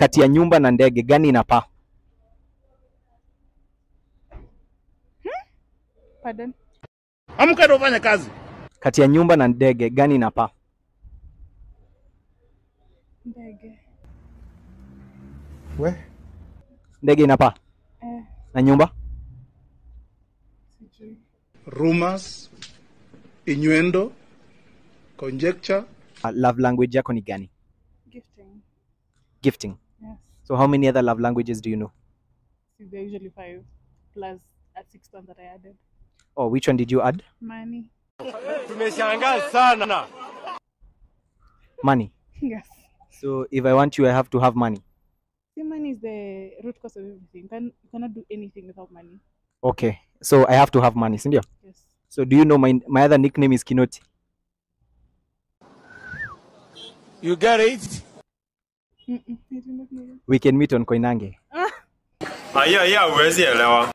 Kati ya nyumba na ndege gani inapaa? Pardon? Amka ndio ufanye kazi. Kati ya nyumba na ndege gani inapaa? Ndege. Ndege inapaa. Na nyumba? Sijui. Rumors, innuendo, conjecture. Love language yako ni gani? Gifting. Gifting. Yes. So how many other love languages do you know? They're usually 5 plus a 6th one that I added. Oh, which one did you add? Money. Tumeshangaa sana. Money. Yes. So if I want you, I have to have money. See, money is the root cause of everything. You cannot do anything without money. Okay. So I have to have money, sindio? Yes. So do you know my other nickname is Kinoti? You get it? I do not know. We can meet on Koinange. Aya, huwezi elewa.